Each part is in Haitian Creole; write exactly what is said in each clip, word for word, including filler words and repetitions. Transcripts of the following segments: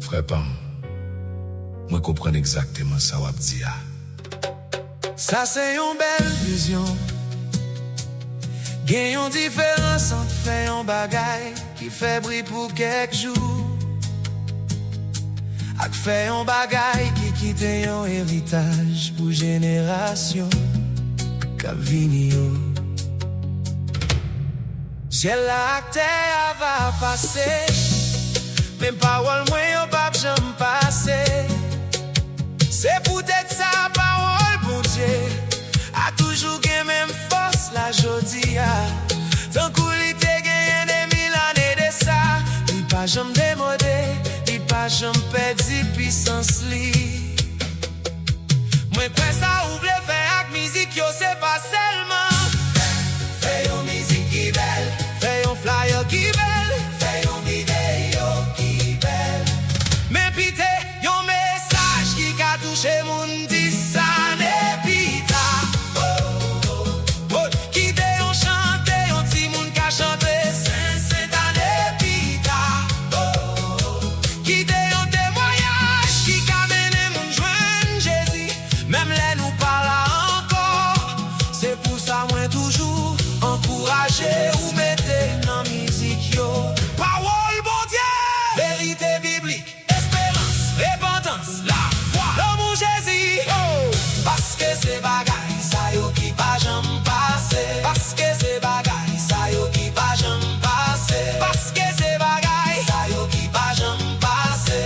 Frè pa m, mwen konprann egzakteman sa w ap di a. Sa se yon bèl vizyon. Gen yon diferans ant fè yon bagay ki fè bri pou kèk jou ak fè yon bagay ki kite yon eritaj pou jenerasyon k ap vini yo. Syèl la ak tè a va pase, men pawòl mwen yo p ap janm pase. Se poutèt sa pawòl Bondye a toujou gen menm fòs la jodi a. Tankou li te genyen de mil ane de sa, li pa janm demode, li pa janm pèdi pisans li. Mwen kwè sa ou vle fè ak mizik yo se pa sèlman fè, fè yon mizik ki bèl, fè yon flyer ki bèl, fè yon videyo ki bèl. Men pite yon mesaj ki ka touche moun dis ane pita. Oh, oh, oh. Kite yon chante, yon timoun ka chante, sen, sent ane pita. Oh, oh, oh. Kite yon temwayaj ki ka mennen moun jwenn Jezi, menm lè nou pa la ankò. Se pou sa mwen toujou ankouraje ou mete nan mizik yo pawòl Bondye, verite biblik, esperans, repantans, lafwa, lanmou Jezi. Oh! Paske se bagay sa yo ki pa janm pase. Paske se bagay sa yo ki pa janm pase. Paske se bagay sa yo ki pa janm pase.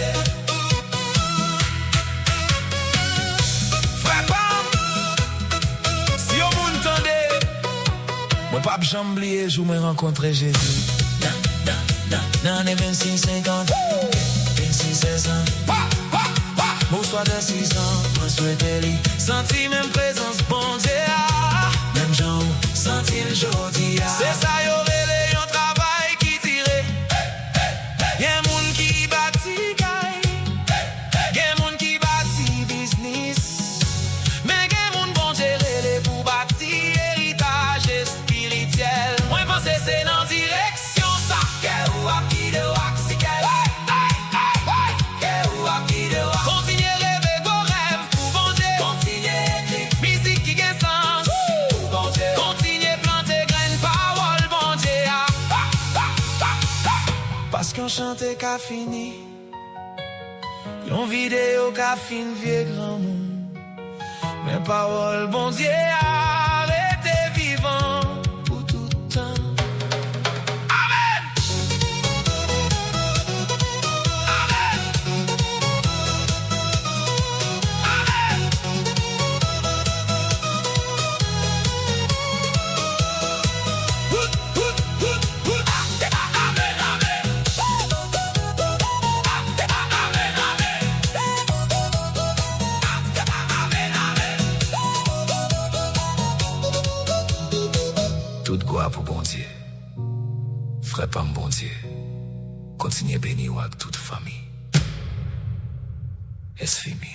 Frè pa m, si yon moun tande, mwen p ap janm bliye jou mwen rankontre Jezi. Nan, nan, nan, nan ane vennsis senkant, vennsis sèsan. Pa, pa, pa. Oswa dè sizan, mwen swete li santi menm prezans Bondye a, menm jan ou santi l jodi a. Se sa yo rele yon travay ki dire. Gen moun ki bati kay, gen moun ki bati biznis, men gen moun Bondye rele pou bati eritaj espirityèl. Mwen panse se nan direksyon sa kè ou ap gide w ak sikèl. Kè ou ap gide w ak kontinye reve gwo rèv pou Bondye. Kontinye ekri mizik ki gen sans pou Bondye. Kontinye plante grenn pawòl Bondye a. Paske yon chante ka fini, yon videyo ka fin vye granmoun, men pawòl Bondye a rete vivan pou tout tan. Amèn! Amèn! Amèn! Tout glwa pou Bondye. Frè pa m Bondye kontinye beni w ak tout fanmi. Esfimi.